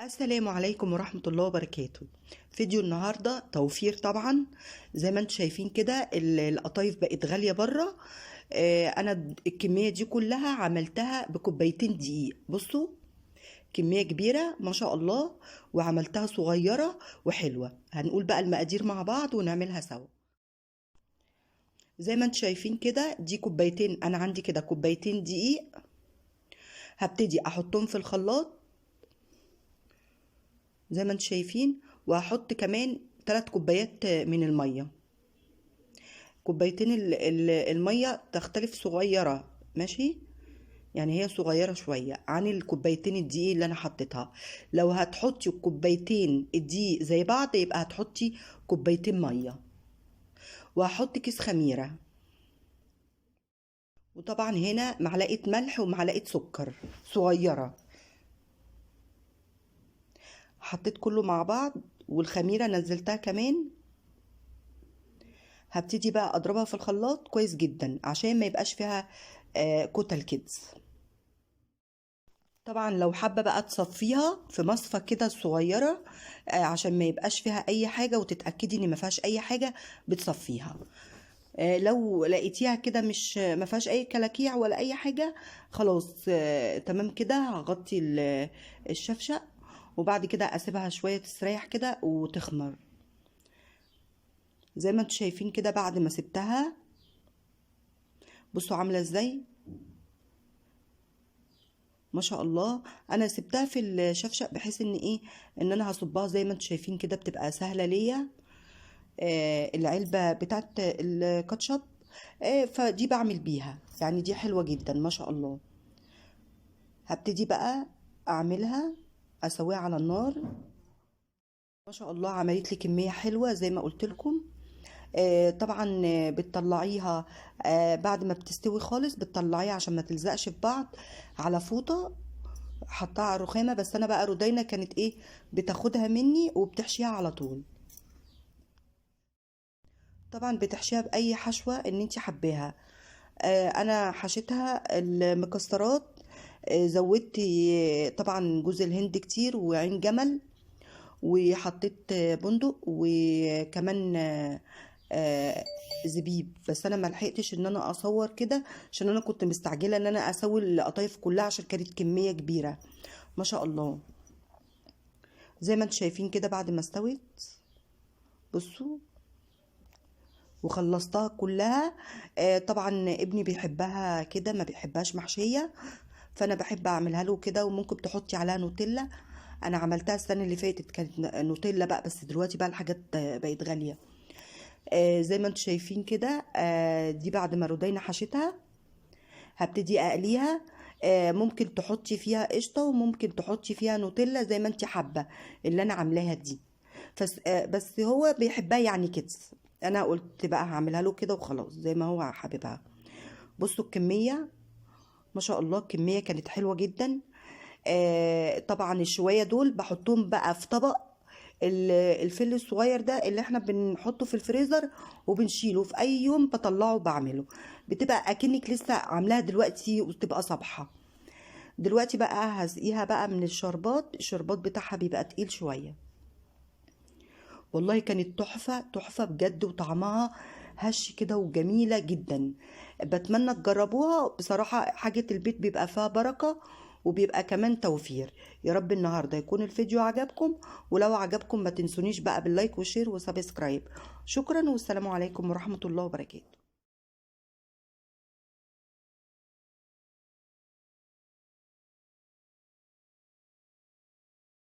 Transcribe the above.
السلام عليكم ورحمة الله وبركاته. فيديو النهاردة توفير طبعا، زي ما انتم شايفين كده القطايف بقت غالية بره. انا الكمية دي كلها عملتها بكوبايتين دقيق. بصوا كمية كبيرة ما شاء الله، وعملتها صغيرة وحلوة. هنقول بقى المقادير مع بعض ونعملها سوا. زي ما انتم شايفين كده دي كوبايتين، انا عندي كده كوبايتين دقيق. هبتدي احطهم في الخلاط زي ما انتم شايفين، وهحط كمان 3 كوبايات من المية. كوبايتين المية تختلف صغيرة، ماشي، يعني هي صغيرة شوية عن الكوبايتين الدقيق اللي انا حطيتها. لو هتحطي الكوبايتين الدقيق زي بعض يبقى هتحطي كوبايتين مية. وهحط كيس خميره، وطبعا هنا معلقه ملح ومعلقة سكر صغيرة. حطيت كله مع بعض، والخميره نزلتها كمان. هبتدي بقى اضربها في الخلاط كويس جدا عشان ما يبقاش فيها كتل كده. طبعا لو حابة بقى تصفيها في مصفى كده صغيرة عشان ما يبقاش فيها اي حاجة، وتتاكدي ان ما فيهاش اي حاجة بتصفيها. لو لقيتيها كده مش ما فيهاش اي كلاكيع ولا اي حاجة، خلاص تمام كده. هغطي الشفشق، وبعد كده اسيبها شوية تستريح كده وتخمر. زي ما انتم شايفين كده بعد ما سبتها بصوا عامله ازاي ما شاء الله. انا سبتها في الشفشق بحيث ان ايه، ان انا هصبها زي ما انتم شايفين كده، بتبقى سهلة ليا. العلبة بتاعت الكاتشب، فدي بعمل بيها، يعني دي حلوة جدا ما شاء الله. هبتدي بقى اعملها، اسويها على النار. ما شاء الله عملت لي كمية حلوة زي ما قلت لكم. طبعا بتطلعيها بعد ما بتستوي خالص، بتطلعيها عشان ما تلزقش في بعض على فوطه، حطها على الرخامه. بس انا بقى رودينا كانت ايه، بتاخدها مني وبتحشيها على طول. طبعا بتحشيها باي حشوه ان انت حباها. انا حشيتها المكسرات، زودت طبعا جوز الهند كتير وعين جمل، وحطيت بندق، وكمان زبيب. بس انا ما لحقتش ان انا اصور كده عشان انا كنت مستعجلة ان انا اسوي القطايف كلها عشان كانت كمية كبيرة ما شاء الله. زي ما انتم شايفين كده بعد ما استوت بصوا وخلصتها كلها. طبعا ابني بيحبها كده، ما بيحبهاش محشيه، فانا بحب اعملها له كده. وممكن تحطي عليها نوتيلا، انا عملتها السنة اللي فاتت كانت نوتيلا بقى، بس دلوقتي بقى الحاجات بقت غالية. زي ما انتم شايفين كده، دي بعد ما رودينا حشيتها هبتدي اقليها. ممكن تحطي فيها قشطه وممكن تحطي فيها نوتيلا زي ما انت حابة، اللي انا عاملاها دي. بس هو بيحبها يعني كده، انا قلت بقى هعملها له كده وخلاص زي ما هو حاببها. بصوا الكمية ما شاء الله، الكمية كانت حلوة جدا. طبعا الشويه دول بحطهم بقى في طبق الفل الصغير ده اللي احنا بنحطه في الفريزر وبنشيله في اي يوم بطلعه بعمله، بتبقى اكنك لسه عاملاها دلوقتي وتبقى صبحة. دلوقتي بقى هسقيها بقى من الشربات، الشربات بتاعها بيبقى تقيل شوية. والله كانت تحفة تحفة بجد، وطعمها هش كده وجميلة جدا. بتمنى تجربوها بصراحة، حاجة البيت بيبقى فيها بركة وبيبقى كمان توفير. يا رب النهارده يكون الفيديو عجبكم، ولو عجبكم ما تنسونيش بقى بال like و share و subscribe. شكرا والسلام عليكم ورحمة الله وبركاته.